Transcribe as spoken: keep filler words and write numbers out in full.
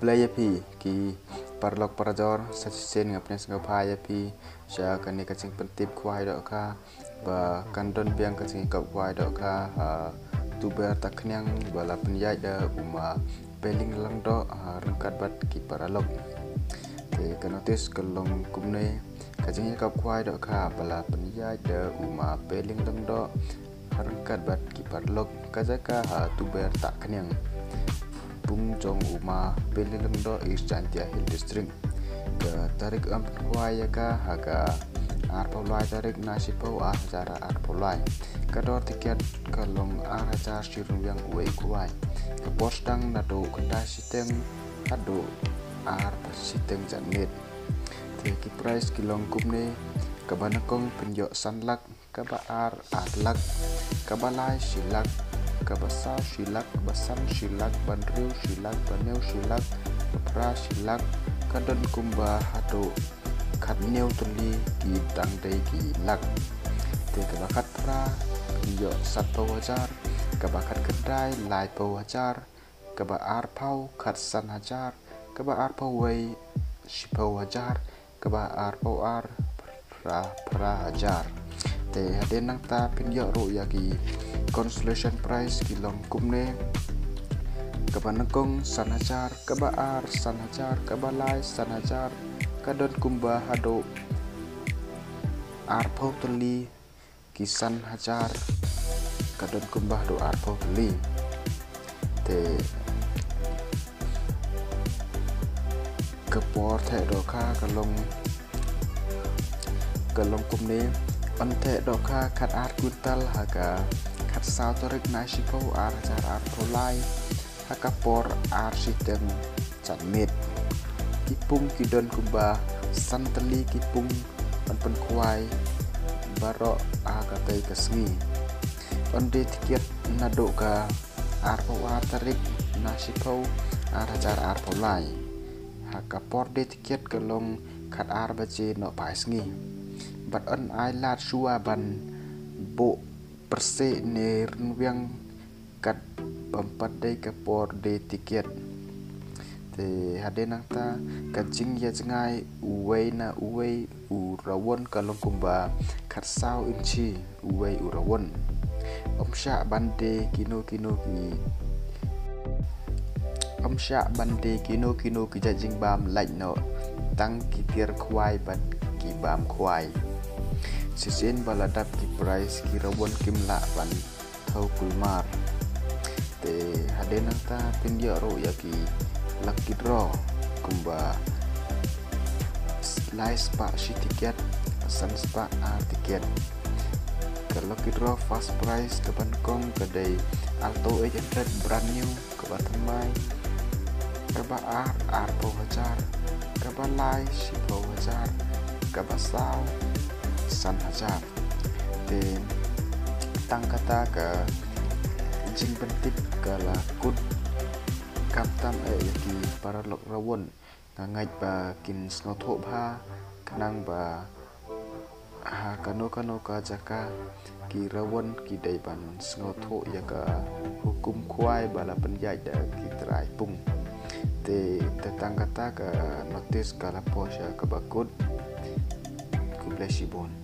Khublei ïa phi ki paralok parajor, sa shisien nga pynsngewbha ïa phi sha kane ka jingpyntip khwai dohkha, ba kan don biang ka jingïakop khwai dohkha ha Tuber Takhniang ba la pynïaid da u Ma Peling Lyngdoh ha ryngkat bad ki paralok. Te ka notis ka long kumne: ka jingïakop khwai dohkha ba la pynïaid da u Ma Peling Lyngdoh ha ryngkat bad ki paralok, ka jaka ha Tuber Takhniang, pung jong u Ma Peling Lyngdoh, East Jaintia Hills District. Ka tarik yn pynkhwai ïa ka ha ka arphew lai tarik na shiphew, ar hajar arphew lai. Ka dor tiket ka long ar hajar shi ryngwiang uwei u khwai. Ka por sdang naduh khyndai shiteng haduh ar shiteng janmiet. Te ki prize ki long kumne: kaba nyngkong pynïoh san lak, kaba ar ar lak, kaba lai shi lak, kaba saw shi lak, ba san shi lak, ba hynriew shi lak, ba hynñiew shi lak, ba phra shi lak. Ka don kumba haduh khathynñiew tylli ki dang dei ki lak. Te kaba khatphra pynïoh sanphew hajar, kaba khatkhyndai laiphew hajar, kaba arphew khatsan hajar, kaba arphew wei shiphew hajar, kaba arphew ar phra phra hajar. Te hadien nangta pynïoh ruh ïa ki consolation prize ki long kumne: kaba nyngkong san hajar, kaba ar san hajar, kaba lai san hajar. Ka don kumba haduh arphew tylli ki san hajar, ka don kumba haduh arphew tylli. Te ka por theh dohkha ka long, ka long kumne: yn theh dohkha khatar kwintal ha ka khatsaw tarik na shiphew, ar hajar arphew lai, ha ka por ar shiteng janmiet. Ki pung ki don kumba san tylli ki pung ban pynkhwai baroh ha katei ka sngi. Yn die tiket naduh ka arphew ar tarik na shiphew, ar hajar arphew lai. Ha ka por die tiket ka long khatar baje nohphai sngi. Bad yn ai lad shuwa ban buh pyrshah ne rynwiang kat bym pat dei ka por die tiket. Te hadien nangta ka jingïajngai uwei na uwei u rawon ka long kumba khatsaw inchi uwei u rawon. Ym shah ban die kino kino ki, ym shah ban die kino kino ki jait jingbam, lait noh tang ki tiar khwai bad ki bam khwai. Shisien ba la dap ki prize, ki rawon kim lah ban thew kulmar. Te hadien nangta pynïoh ruh ïa ki lucky draw kumba lai spah shi tiket, san spah ar tiket. Ka lucky draw first prize kaba nyngkong ka dei Alto eight hundred brand new, kaba thymmai, kaba ar arphew hajar, kaba lai shiphew hajar, kaba saw san hajar. Te tang kata ka jingpyntip ka la kut. Khamtam eh ïa ki paralok rawon, nga ngeit ba kin sngewthuh bha, khnang ba ha kano kano ka jaka ki rawon ki dei ban sngewthuh ïa ka hukum khwai ba la pynïaid da ki trai pung. Te, te tang kata ka notis ka la poi sha kaba kut. Khublei shibun.